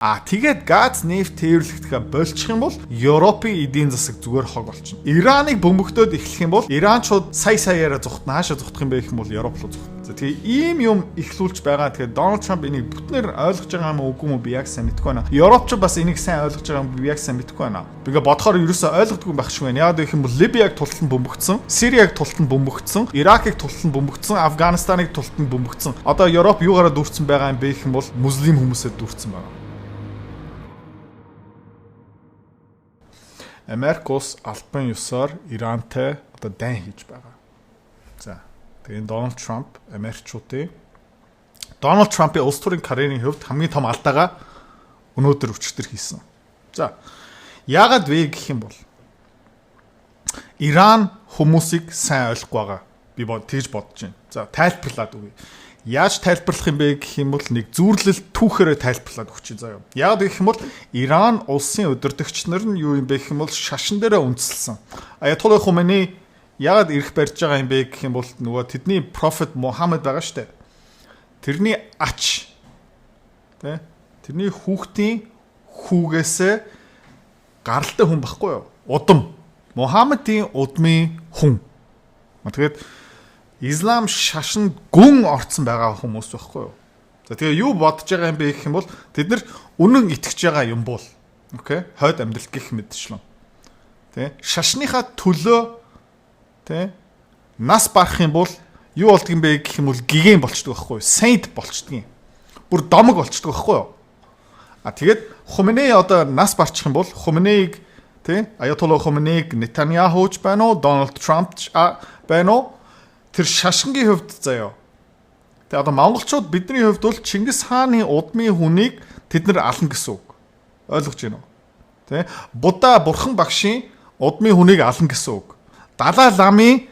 А тэгээд газ, нефть тээвэрлэхдээ болчих юм бол Европын эдийн засаг зүгээр хог болчихно. Ираныг бөмбөгдөөд эхлэх юм бол Иранчууд сая саяараа зугтна, хаашаа зугтах юм бэ гэх юм бол Европ руу зугтна. За тэгээ ийм юм эхлүүлж байгаа. Тэгэхээр Дональд Трамп энийг бүтнээр ойлгож байгаа юм уу үгүй юм уу би яг сайн мэдэхгүй байна. Европч бас энийг сайн ойлгож байгаа юм би яг сайн мэдэхгүй байна. Би ингээ бодохоор ерөөсөө ойлгодгүй байх шиг байна. Яг гэх юм бол Либияг тултал нь бөмбөгдсөн, Сирияг тултал нь бөмбөгдсөн, Иракыг тултал нь бөмбөгдсөн, Афганистаныг тултал нь бөмбөгдсөн. Одоо Европ юугаараа дүүрсэн байгаа юм бэ гэх юм бол муслим хүмүүсээр дүүрсэн байгаа. Америк улс албан ёсоор Ирантай одоо дайн хийж байгаа. За тэгээ Дональд Трамп Америкчуудын Дональд Трампын улс төрийн карьерийн хувьд хамгийн том алдаагаа өнөөдөр өчигдөр хийсэн. За яагаад вэ гэх юм бол Иран хүмүүсийг сайн ойлгохгүй байгаа. Би тэгж бодож байна. За тайлбарлаад өгье. Яаж тайлбарлах юм бэ гэх юм бол нэг зүүрлэл түүхээрээ тайлбарлаад өгчий заяа. Яг гэх юм бол Иран улсын удирдагч нар нь юу юм бэ гэх юм бол шашин дээрээ үндэслэсэн. Аятолла Хомейни яагаад ирэх барьж байгаа юм бэ гэх юм бол нөгөө тэдний prophet Мухаммед байгаа штэ. Тэрний ач тэ тэрний хүүхдийн хүүгээсээ гаралтай хүн байхгүй юу? Удам. Мухаммедийн удмын хүн. Тэгээд Ислам шашинд гүн орцсон байгаа хүмүүс байхгүй юу? За тэгээ юу бодож байгаа юм бэ гэх юм бол тэд нар үнэн итгэж байгаа юм бол окей хойд амьдрал гих мэтчлэн. Тэ шашныхаа төлөө тэ нас барах юм бол юу болдго юм бэ гэх юм бол гигэн болчдөг байхгүй юу? Saint болчдөг юм. Бүр домог болчдөг байхгүй юу? А тэгээд Хомейни одоо нас барчих юм бол Хомейниг тэ Аятолла Хомейниг Нетаньяхуч байна уу, Дональд Трамп ч байна уу? Тэр шашингийн хувьд заяа. Тэгээ одоо монголчууд бидний хувьд бол Чингис хааны удмын хүнийг тэд нар ална гэсэн үг. Ойлгож байна уу? Тэ? Будда бурхан багшийн удмын хүнийг ална гэсэн үг. Далай ламын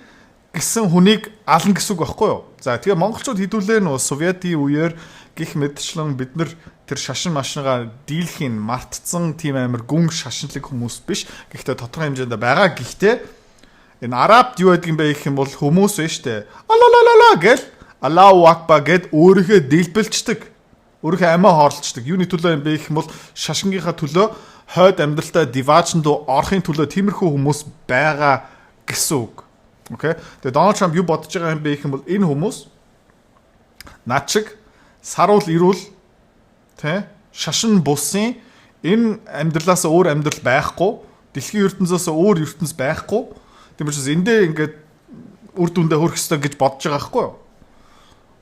гэсэн хүнийг ална гэсэн үг байхгүй юу? За тэгээ монголчууд хэдүүлээ нөө Советийн үеэр гих мэтчлэн бид нар тэр шашин машингаа дийлхийн мартцсан тийм амар гүн шашинлаг хүмүүс биш. Гэхдээ тодорхой хэмжээнд байгаа. Гэхдээ энэ арабд юу байдаг юм бэ гэх юм бол хүмүүс байна штэ. Алалалала гэл Аллаху акба гэд өөрийнхөө дэлбэлчдэг. Өөрийнхөө амиа хорлцдаг. Юуны төлөө юм бэ гэх юм бол шашингийнхаа төлөө хойд амьдралтай диваажинд орохын төлөө тиймэрхүү хүмүүс байгаа гэсэн үг. Окей. Тэгээ Дональд Трамп юу бодож байгаа юм бэ гэх юм бол энэ хүмүүс над шиг саруул ирүүл тэ шашин бусын энэ амьдралаас өөр амьдрал байхгүй, дэлхийн ертөнцөөс өөр ертөнц байхгүй. Тийм учраас эндээ ингээд үр дүндээ хүрэх ёстой гэж бодож байгаа байхгүй юу?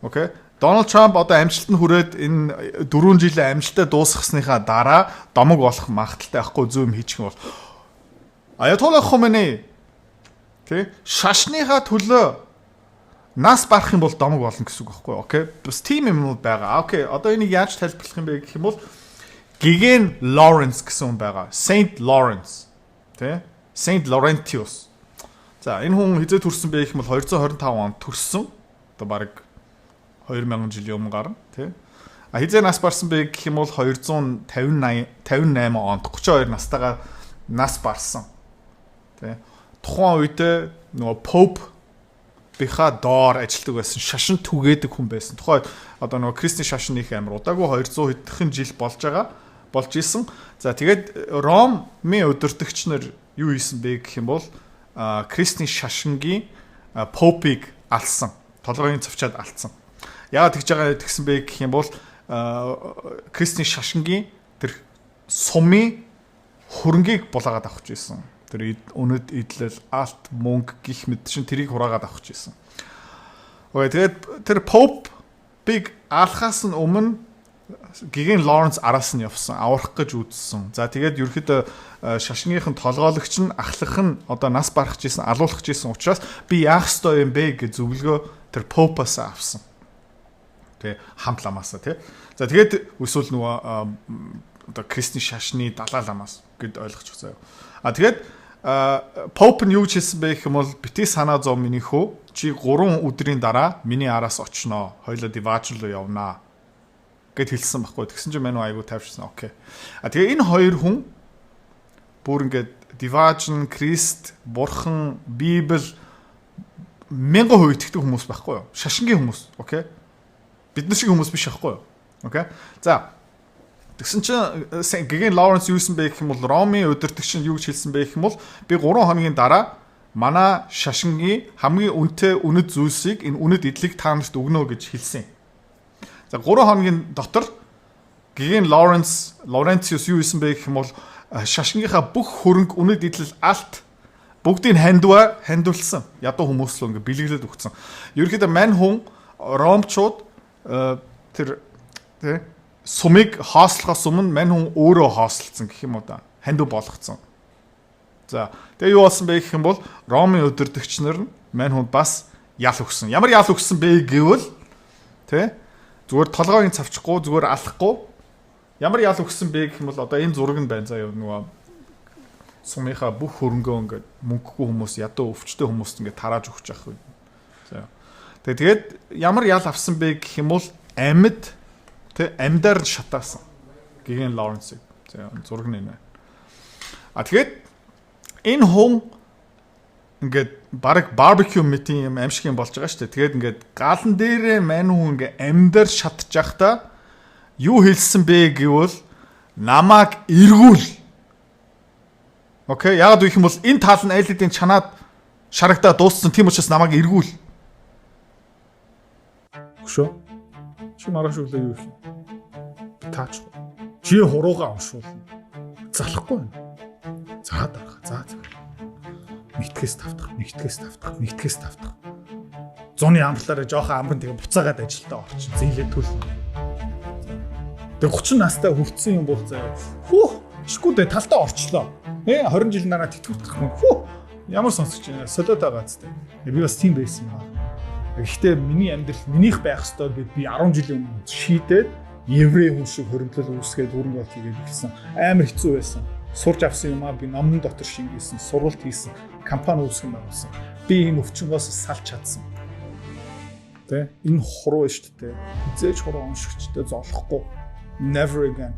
Окей. Дональд Трамп одоо амжилтанд хүрээд энэ 4 жилийн амжилтаа дуусгасныхаа дараа домог болох магадaltaй байхгүй зөв юм хийчих юм бол Аятолла Хомейни тэ шашныхаа төлөө нас барах юм бол домог болно гэсэн үг байхгүй юу? Окей. Бас тийм юмнууд байгаа. Окей. Одоо энийг яаж тайлбарлах юм бэ гэх юм бол Гиген Лоренс гэсэн хүн байгаа. Saint Lawrence тэ Saint Laurentius. За энэ хүн хизээ төрсэн бэ гэх юм бол 225 онд төрсөн. Одоо бараг 2000 жилийн өмнө гарна тий. А хизээ нас барсан бэ гэх юм бол 258 58 онд 32 настайгаа нас барсан. Тий. Тухайн үедээ нөгөө Pope бийнхаа доор ажилладаг байсан, шашин түгээдэг хүн байсан. Тухайн одоо нөгөө Кристийн шашин их амар удаагүй 200 хэдхэн жил болж байгаа болж исэн. За тэгээд Ромын удирдагч нар юу хийсэн бэ гэх юм бол Кристийн шашингийн попыг алсан. Толгойн цавчаад алдсан. Яагаад тэгж байгаа тэгсэн бэ гэх юм бол Кристийн шашингийн тэр сумын хөрөнгийг булаагаад авах гэж байсан. Тэр үнэт эдлэл, алт, мөнгө гих мэт шин тэрийг хураагаад авах гэж байсан. Окей, тэгээд тэр попыг алхаас нь өмнө Гиген Лоренс араас нь явсан, аврах гэж үзсэн. За тэгээд ерөөхдөө шашныхын толгойлогч нь ахлах нь одоо нас барах гэсэн, алуулах гэсэн учраас би яах ёстой юм бэ гэж зөвлөгөө тэр попоос авсан. Тэ хамт ламаасаа тий. За тэгээд эсвэл нөгөө одоо Кристийн шашны далай ламаас гэд ойлгочих заяа. А тэгээд поп нь юу гэж хэлсэн бэ гэх юм бол бити санаа зов миний хөө чи 3 өдрийн дараа миний араас очноо. Хоёлоо диваач руу явнаа гэд хэлсэн байхгүй. Тэгсэн чинь мань айгу тайвширсан. Окей. А тэгээ энэ хоёр хүн бүр ингээд диваажн, Крист, Бурхан, Библи 1000% итгэдэг хүмүүс байхгүй юу? Шашингийн хүмүүс. Окей. Бид нар шиг хүмүүс биш байхгүй юу? Окей. За. Тэгсэн чинь Гэгээн Лоренц юу гэсэн бэ гэх юм бол, Ромын удирдагч нь юу гэж хэлсэн бэ гэх юм бол, би 3 хоногийн дараа манай шашингийн хамгийн үнэтэй үнэт зүйлсийг, энэ үнэт эдлийг та нарт өгнө гэж хэлсэн. За, 3 хоногийн дотор Гэгээн Лоренц Лоренциус юу хийсэн бэ гэх юм бол, шашингийнхаа бүх хөрөнгө, үнэт эдлэл, алт бүгдийг хандваа хандуулсан. Ядуу хүмүүс рүү ингээ бэлэглээд өгсөн. Ерөнхийдөө мань хүн ромчууд тэр тий сумыг хоослохоос өмнө мань хүн өөрөө хоослцсон гэх юм уу да. Хандив болгоцсон. За, тэгээ юу болсон бэ гэх юм бол, Ромын удирдагч нар нь мань хүн бас ял өгсөн. Ямар ял өгсөн бэ гэвэл, тий, зүгээр толгойн цавчихгүй, зүгээр алахгүй ямар ял өгсөн бэ гэх юм бол, одоо энэ зураг нь байна заа, нөгөө сумынхаа бүх хөрөнгөө ингээд мөнгөгүй хүмүүс, ядуу өвчтэй хүмүүст ингээд тарааж өгч явах. За. Тэгээд ямар ял авсан бэ гэх юм бол, амьд тэ амьдаар шатаасан. Гэгээн Лоренсыг. За, зураг нь энэ байна. А тэгээд энэ хүн ингээд баг barbecue meeting юм аим шиг юм болж байгаа шүү дээ. Тэгээд ингээд гаалн дээрээ мань хүн ингээд амьдаар шатж байхдаа юу хэлсэн бэ гэвэл, намайг эргүүл. Okay, яагаад гэх юм бол энэ тал нь аль хэдийн чанаад шарагдаа дууссан. Тийм учраас намайг эргүүл. Хөшөө. Чи маргааш өглөө юу их юм? Таач. Чи хуруугаа уншуулна. Залахгүй байна. За, дарах. За за. Нэгтгэс тавтах, нэгтгэс тавтах, нэгтгэс тавтах. Зуны амрлаараа жоохон амран, тэгээ буцаагаад ажилдаа орчин. Зээлээ төл. Тэгээ 30 настай хүртсэн юм бол заяа. Хүү, шгүүдээ талтаа орчлоо. Э 20 жилийн дараа тэтгэврт гарах юм. Хүү, ямар сонсож байна. Солиод байгаа зү. Би бас тийм байсан юм аа. Гэхдээ миний амьдрал минийх байх ёстой гэд би 10 жилийн өмнө шийдээд, еврей хүн шиг хоригдлол үүсгээд, хөрөнгө оруулалт хийгээд эхэлсэн. Амар хэцүү байсан. Сурж авсан юм аа би номон дотор шингээсэн, сургалт хийсэн, компани үүсгэн байгуулсан. Би энэ өвчнгөөс салж чадсан. Тэ? Энэ хуруу шүү дээ. Хэзээ ч хуруу уншигчтай золохгүй. Never again.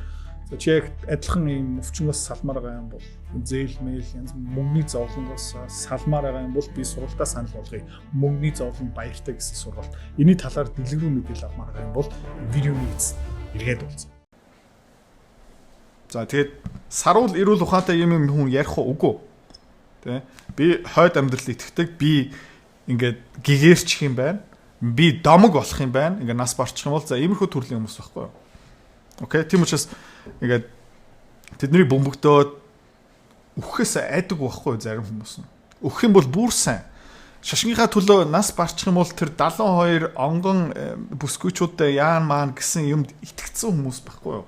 За, чи яг адилхан ийм өвчнгөөс салмаар байгаа юм бол, зээл мэйл янз мөнгөний зовлонгоос салмаар байгаа юм бол би сургалтаа санал болгоё. Мөнгөний зовлон баяртай гэсэн сургалт. Энэний талаар дэлгэрэнгүй мэдээлэл авмаар байгаа юм бол видеоны эц эргээд уулзсан. За, тэгээд саруул эрүүл ухаантай юм юм хүн ярих уу, үгүй. Тэ? Би хойд амьдрал итгэдэг. Би ингээд гэгэрчих юм байна. Би домог болох юм байна. Ингээд нас барчих юм бол, за, иймэрхүү төрлийн хүмүүс байхгүй юу? Okay. Тийм учраас ингээд тэднийг бөмбөгдөөд үхэхээс айдаг байхгүй зарим хүмүүс нь. Өөх юм бол бүр сайн. Шашныхаа төлөө нас барчих юм бол тэр 72 онгон бүсгүйчүүдтэй яан маан гэсэн юмд итгэцэн хүмүүс байхгүй юу?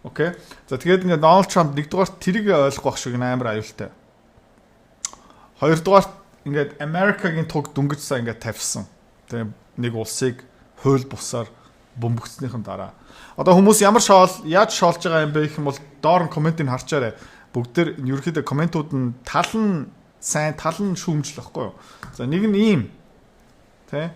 Okay. За, тэгээд ингээд Дональд Трамп нэгдүгээр тэрийг ойлгох байх шиг амар аюултай. Хоёрдугаар, ингээд Америкагийн туг дөнгөж сая ингээд тавьсан. Тэгээ нэг улсыг хууль бусаар бөмбөгцснийхэн дараа. Одоо хүмүүс ямар шоол, яаж шоолж байгаа юм бэ гэх юм бол, доор нь comment ийг харчаарай. Бүгд тэр ерөнхийдөө comment ууд нь тал нь сайн, тал нь шүүмжлэх байхгүй юу? За, нэг нь ийм. Тэ?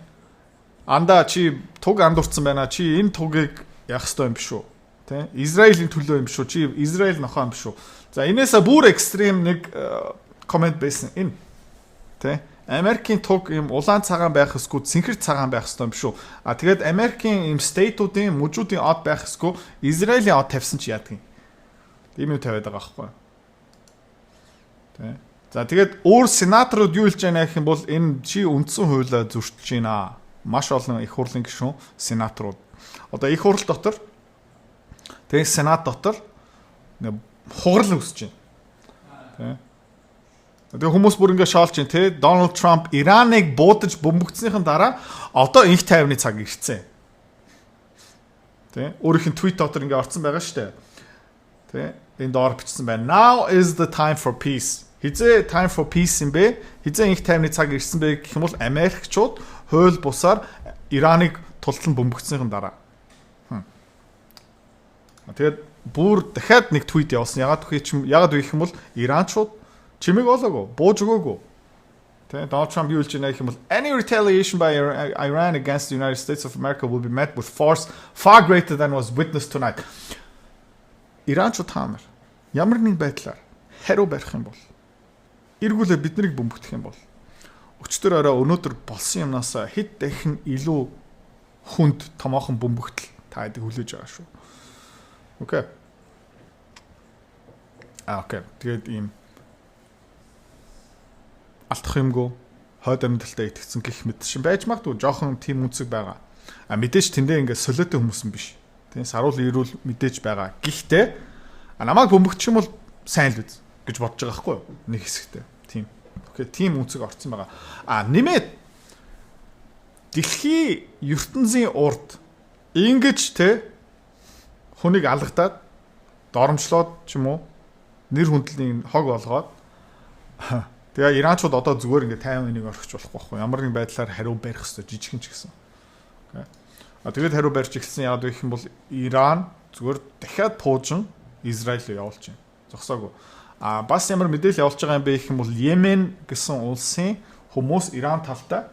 Анда чи туг андуурсан байна. Чи энэ тугийг яах ёстой юм биш үү? Тэ? Израилийн төлөө юм биш үү? Чи Израиль нохоо юм биш үү? За, энээсээ бүр extreme нэг comment байсан. Энэ. Тэ? Америкийн туг ийм улаан цагаан байх ёсгүй, цэнхэр цагаан байх ёстой юм биш үү? А тэгээд Америкийн ийм state уудын, мужуудын од байх ёсгүй, Израилийн од тавьсан чи яадаг юм? Тийм юм тавиад байгаа байхгүй. Тэ. За, тэгээд өөр сенаторууд юу хэлж байна гэх юм бол, энэ чи үндсэн хуулиа зөрчилж байна. Маш олон их хурлын гишүүн, сенаторууд. Одоо их хурл дотор, тэгээд сенат дотор хугарал үүсэж байна. Тэ. Тэгээ хүмүүс бүр ингээ шоолж байна те. Дональд Трамп Ираныг буудаж бөмбөгдснийхэн дараа одоо энх тайвны цаг ирсэн. Тэ. Өөрийнх нь твит дотор ингээ орцсон байгаа шүү дээ. Тэ. Энэ доор бичсэн байна. "Now is the time for peace." Хизээ time for peace юм бэ? Хизээ энх тайвны цаг ирсэн бэ гэх юм бол, Америкчууд хууль бусаар Ираныг тултлан бөмбөгдснийхэн дараа. Тэгээд бүр дахиад нэг твит явуулсан. Ягаад гэх юм бол Иранчууд чимээг олоогүй, бууж өгөөгүй. Тэ, Donald Trump юу хэлж байна гэх юм бол, "Any retaliation by Iran against the United States of America will be met with force far greater than was witnessed tonight." Иранчууд та нар ямар нэгэн байдлаар хариу барих юм бол, эргүүлээ биднийг бөмбөгдөх юм бол, өчтөр орой өнөөдөр болсон юмнаас хэд дахин илүү хүнд томоохон бөмбөгдөл та хэдийг хүлээж байгаа шүү. Okay. А, okay. Тэгээд ийм алдах юмгүй, хойд амьдралтай итгэцэн гэх мэт шин байж магадгүй, жоохон тийм үнцэг байгаа. А мэдээж тэндээ ингээд солиотой хүмүүс юм биш. Тийм, саруул ирүүл мэдээж байгаа. Гэхдээ намайг бөмбөгчих юм бол сайн л үз гэж бодож байгаа байхгүй юу? Нэг хэсэгтээ. Тийм. Okay, тийм үнцэг орцсон байгаа. А нэмээд дэлхийн ертөнцийн урд ингэж те хүнийг алгадаад, доромжлоод ч юм уу, нэр хүндлийн хог болгоод, тэгээ иранчууд одоо зүгээр ингээ 51 орхиж болохгүй байхгүй, ямар нэгэн байдлаар хариу барих хэрэгтэй, жижигхэн ч гэсэн. А тэгээд хариу барьж эхэлсэн. Яг гэх юм бол Иран зүгээр дахиад пуужин Израиль руу явуулж байна. Зогсоогүй. А бас ямар мэдээлэл явуулж байгаа юм бэ гэх юм бол Йемен гэсэн улсын хүмүүс Иран талтай.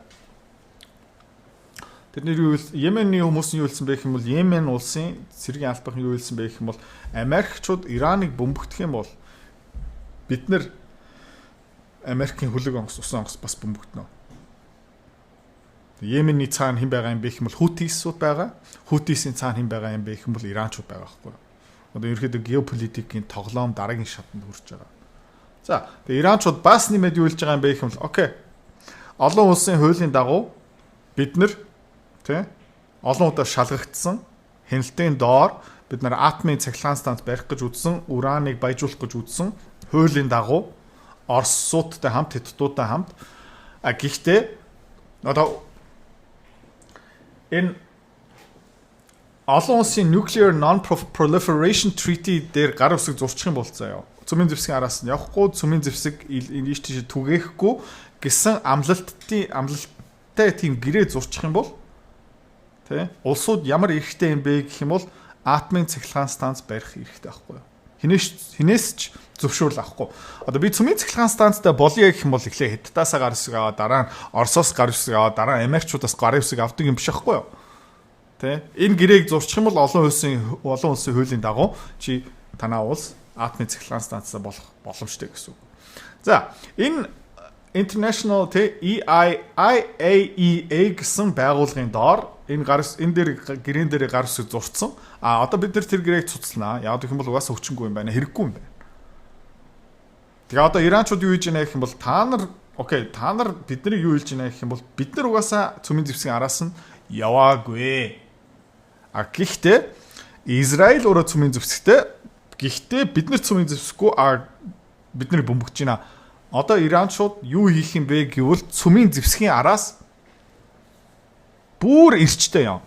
Тэдний юу, Йемений хүмүүс нь юу хэлсэн бэ гэх юм бол, Йемен улсын цэргийн албан юу хэлсэн бэ гэх юм бол Америкчууд Ираныг бөмбөгдөх юм бол бид нар Америкийн хөлөг онгоц, усан онгоц бас бөмбөгдөнө. Йемений цаана хэн байгаа юм бэ гэх юм бол Хутисууд байгаа. Хутисийн цаана хэн байгаа юм бэ гэх юм бол Иранчууд байгаа байхгүй юу? Одоо ерөөхдөө геополитикийн тоглоом дараагийн шатанд хүрч байгаа. За, тэгээ Иранчууд бас нэмээд юу хэлж байгаа юм бэ гэх юм бол okay. Олон улсын хуулийн дагуу бид нар тий олон удаа шалгагдсан, хяналтын доор бид нар атомын цахилгаан станц барих гэж үзсэн, ураныг баяжуулах гэж үзсэн, хуулийн дагуу Оросуудтай хамт, Хятадуудтай хамт. А гэхдээ одоо энэ олон улсын Nuclear Non-Proliferation Treaty дээр гар үсэг зурчих юм бол заяа. Цөмийн зэвсгийн араас нь явахгүй, цөмийн зэвсэг ийш тийш түгээхгүй гэсэн амлалттай тийм гэрээ зурчих юм бол тий улсууд ямар эрхтэй юм бэ гэх юм бол атомын цахилгаан станц барих эрхтэй байхгүй юу? Хэнээс ч зөвшөөрөл авахгүй. Одоо би цөмийн цахилгаан станцтай болъё гэх юм бол эхлээ Хятадаасаа гар үсэг аваад, дараа нь Оросоос гар үсэг аваад, дараа нь Америкчуудаас гар үсэг авдаг юм биш байхгүй юу? Тэ? Энэ гэрээг зурчих юм бол олон улсын хуулийн дагуу чи танаа улс атомын цахилгаан станцтай болох боломжтой гэсэн үг. За, энэ International тэ IAEA гэсэн байгууллагын доор энэ гар энэ дээр гэрээн дээр гар үсэг зурцсан. А одоо бид нар тэр гэрээг цуцлана. Яг гэх юм бол угаасаа хүчингүй юм байна. Хэрэггүй юм байна. Тэгээ одоо иранчууд юу хийж байна гэх юм бол та нар okay, та нар биднийг юу хэлж байна гэх юм бол бид нар угаасаа цөмийн зэвсгийн араас нь яваагүй. А гэхдээ Израиль өөрөө цөмийн зэвсэгтэй. Гэхдээ бид нар цөмийн зэвсэггүй, а бид нар бөмбөгдөж байна. Одоо иранчууд юу хийх юм бэ гэвэл цөмийн зэвсгийн араас бүр эрчтэй яв.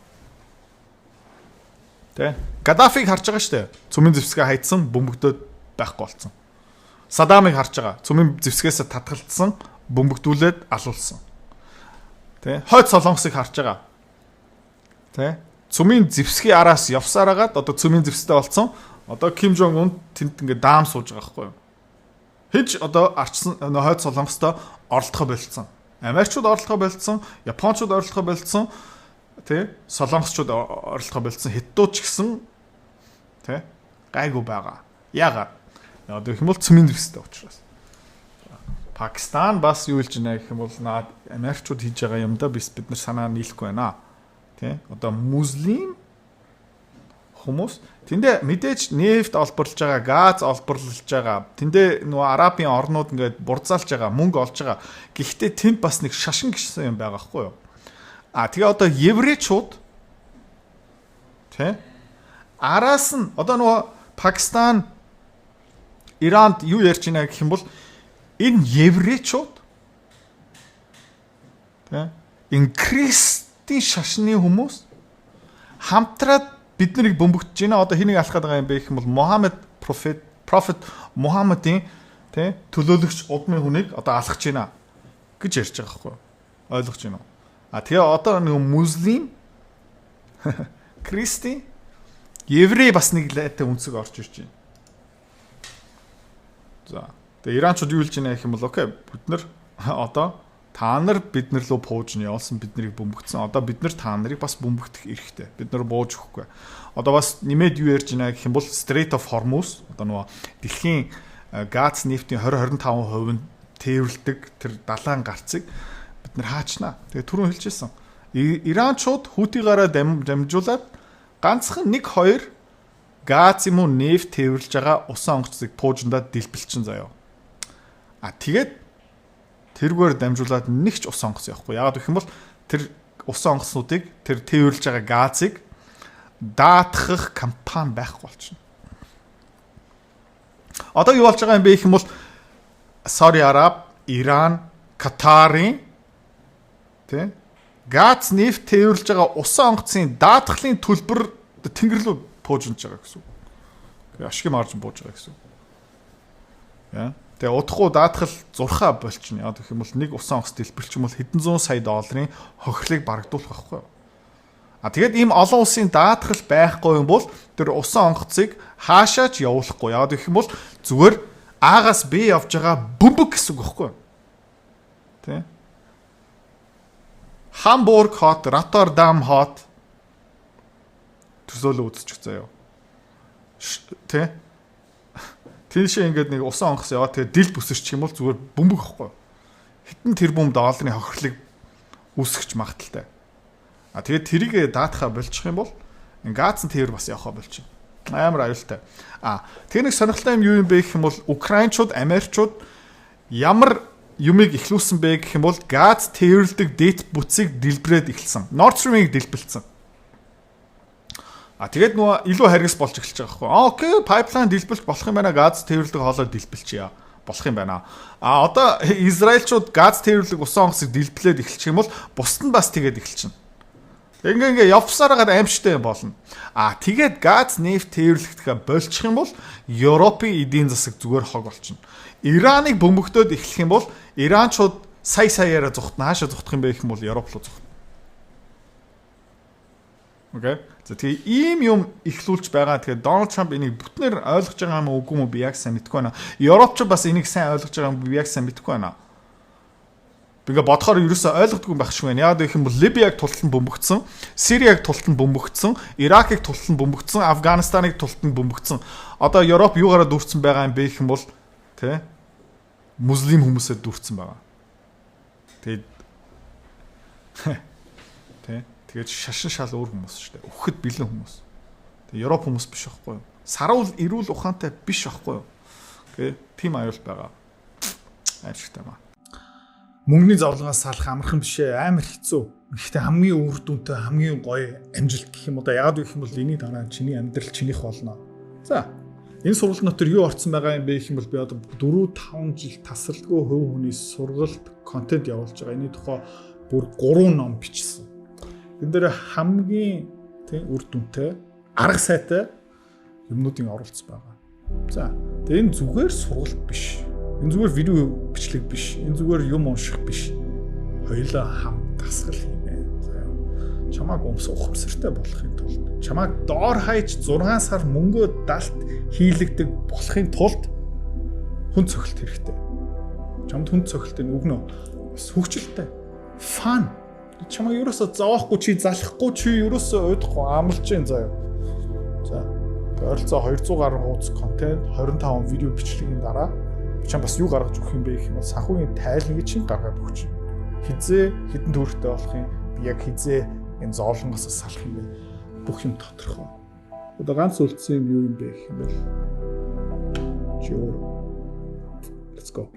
Тэ? Гаддафиг харж байгаа шүү дээ. Цөмийн зэвсгээ хайцсан, бөмбөгдөөд байхгүй болцсон. Садамыг харж байгаа. Цөмийн зэвсгээс татгалцсан, бөмбөгдүүлээд алуулсан. Тэ? Хойд Солонгосыг харж байгаа. Тэ? Цөмийн зэвсгийн араас явсаар агаад одоо цөмийн зэвстэй болцсон. Одоо Ким Жонг Ун тэнд ингээд даам сууж байгаа байхгүй юу? Хэж одоо арчсан хойд Солонгостой оролдохоо болцсон. Америкчууд оролдохоо болцсон, Япончууд оролдохоо болцсон, тий? Солонгосчууд оролдохоо болцсон, Хятадууд ч гэсэн тий гайгүй байгаа. Яагаад? Одоо гэх юм бол цөмийн зэвстэй учраас. Пакистан бас юу хэлж байна гэх юм бол наад Америкчууд хийж байгаа юмдаа бид нар санаа нийлэхгүй байна. Тий? Одоо муслим хүмүүс тэндээ мэдээж нефт олборлож байгаа, газ олборлож байгаа. Тэндээ нөгөө арабын орнууд ингээд бурзаалж байгаа, мөнгө олж байгаа. Гэхдээ тэнд бас нэг шашин гэсэн юм байгаа хгүй юу? А тэгээ одоо еврейчууд тий араас нь одоо нөгөө Пакистан Иранд юу ярьж байна гэх юм бол энэ еврейчууд тий энэ Христийн шашны хүмүүс хамтраад бид нарыг бөмбөгдөж байна. Одоо хэнийг алах гээд байгаа юм бэ гэх юм бол Мухаммед prophet Мухаммадын тий төлөөлөгч удмын хүнийг одоо алах гэж байна гэж ярьж байгаа байхгүй юу? Ойлгож байна уу? А тэгээ одоо нэг муслим, Христийн, еврей бас нэг лайтай үнцэг орж ирж байна. За. Тэгээ иранчууд юу хэлж байна гэх юм бол okay, бид нар одоо та нар бид нар руу пууж нь явуулсан, бид нарыг бөмбөгдсөн. Одоо бид нар та нарыг бас бөмбөгдөх эрхтэй. Бид нар бууж өгөхгүй. Одоо бас нэмээд юу ярьж байна гэх юм бол Strait of Hormuz, одоо нөгөө дэлхийн газ нефтийн 20 25% нь тээвэрлдэг тэр далайн гарцыг бид нар хаачнаа. Тэгээ түрүүн хэлжсэн. Иранчууд Хутигаараа дамжуулаад ганцхан 1 2 газ юм уу нефть тээвэрлж байгаа усан онгоцыг пуужиндаа дэлбэлчин заяа. А тэгээд тэргээр дамжуулаад нэг ч усан онгоц явахгүй. Яагаад гэх юм бол тэр усан онгоцнуудыг, тэр тээвэрлж байгаа газыг даатгах компани байхгүй болчихно. Одоо юу болж байгаа юм бэ гэх юм бол Сауди Араб, Иран, Катарын тий газ, нефть тээвэрлж байгаа усан онгоцын даатгалын төлбөр тэнгэр рүү пуужинж байгаа гэсэн үг. Ашигын маржин бууж байгаа гэсэн үг. Яа. Тэгээ удахгүй даатгал зурхаа болчихно. Яг гэх юм бол нэг усан онгоц дэлбэлчих юм бол хэдэн зуун сая долларын хохирлыг барагдуулах байхгүй юу? А тэгээд ийм олон улсын даатгал байхгүй юм бол тэр усан онгоцыг хаашаа ч явуулахгүй. Яг гэх юм бол зүгээр А-гаас Б явж байгаа бөмбөг гэсэн үг байхгүй юу? Тэ? Хамбург хот, Роттердам хот төсөөлөө үзчих заяа. Тэ? Тийшээ ингээд нэг усан онгоц яваа, тэгээ дил бүсэрчих юм бол зүгээр бөмбөг ихгүй. Хэдэн тэрбум долларын хохирлыг үүсгэж магадлалтай. А тэгээд тэрийг даатахаа болчих юм бол газын тээвэр бас явахаа болчих. Амар аюултай. А тэр нэг сонирхолтой юм юу юм бэ гэх юм бол Украинчууд, Америкчууд ямар юмыг эхлүүлсэн бэ гэх юм бол газ тээвэрлдэг дэд бүтцийг дэлбэрээд эхэлсэн. Nord Stream-ыг дэлбэлсэн. А тэгээд нөгөө илүү харгас болж эхэлж байгаа байхгүй. А okay, pipeline дэлбэлж болох юм байна. Газ тээвэрлдэг хоолой дэлбэлчихье. Болох юм байна. А одоо Израильчууд газ тээвэрлэг усан онгоцыг дэлблээд эхэлчих юм бол бусд нь бас тэгээд эхэлчихнэ. Ингээ ингээ явсаар хагаад аимшигтай юм болно. А тэгээд газ, нефть тээвэрлэхдээ болчих юм бол Европын эдийн засаг зүгээр хог болчихно. Ираныг бөмбөгдөөд эхлэх юм бол Иранчууд сая саяараа зугтна. Хаашаа зугтах юм бэ гэх юм бол Европ руу зугтна. Okay. За, тэгээ ийм юм эхлүүлж байгаа. Тэгэхээр Дональд Трамп энийг бүтнээр ойлгож байгаа юм уу, үгүй юм уу, би яг сайн мэдэхгүй байна. Европч бас энийг сайн ойлгож байгаа юм би яг сайн мэдэхгүй байна. Би ингээ бодохоор ерөөсөө ойлгодгүй байх шиг байна. Яг гэх юм бол Либияг тултал нь бөмбөгдсөн, Сирияг тултал нь бөмбөгдсөн, Иракыг тултал нь бөмбөгдсөн, Афганистаныг тултал нь бөмбөгдсөн. Одоо Европ юугаараа дүүрсэн байгаа юм бэ гэх юм бол тэ муслим хүмүүсээр дүүрсэн байгаа. Тэгээд тэ тэгээд шашин шал өөр хүмүүс шүү дээ. Үхэхэд бэлэн хүмүүс. Тэгээд Европ хүмүүс биш байхгүй юу? Саруул эрүүл ухаантай биш байхгүй юу? Okay. Тийм аюул байгаа. Аимшигтай маа. Мөнгөний зовлонгоос салах амархан биш ээ, амар хэцүү. Гэхдээ хамгийн үр дүнтэй, хамгийн гоё амжилт гэх юм уу да. Яагаад гэх юм бол энэний дараа чиний амьдрал чинийх болно. За, энэ сургалт дотор юу орсон байгаа юм бэ гэх юм бол би одоо 4 5 жил тасралтгүй хувь хүний сургалт контент явуулж байгаа. Энэний тухай бүр 3 ном бичсэн. Энэ дээр хамгийн тийм үр дүнтэй, арга сайтай юмнуудыг оруулсан байгаа. За, тэгээ энэ зүгээр сургалт биш. Энэ зүгээр видео бичлэг биш. Энэ зүгээр юм унших биш. Хоёулаа хамт дасгал хийнэ. За. Чамааг ухамсартай болохын тулд, чамааг доор хаяж 6 сар мөнгөө далд хийлэгдэг болохын тулд хүн цохилт хэрэгтэй. Чамд хүн цохилт энэ өгнө. Бас хөгжилтэй. Fun. Чамайг ерөөсөө зовоохгүй, чи залахгүй, чи ерөөсөө уйдахгүй, амлж гин заяа. За. Ойролцоо 200 гаруй хуудас контент, 25 видео бичлэгийн дараа чам бас юу гаргаж өгөх юм бэ гэх юм бол санхүүгийн тайлангийг чинь гаргаад өгч. Хизээ хэдэн төгрөгтэй болох юм, би яг хизээ энэ зовлонгоос салах юм бэ? Бүх юм тодорхой. Одоо ганц үлдсэн юм юу юм бэ гэх юм бол чи өөрөө. Let's go.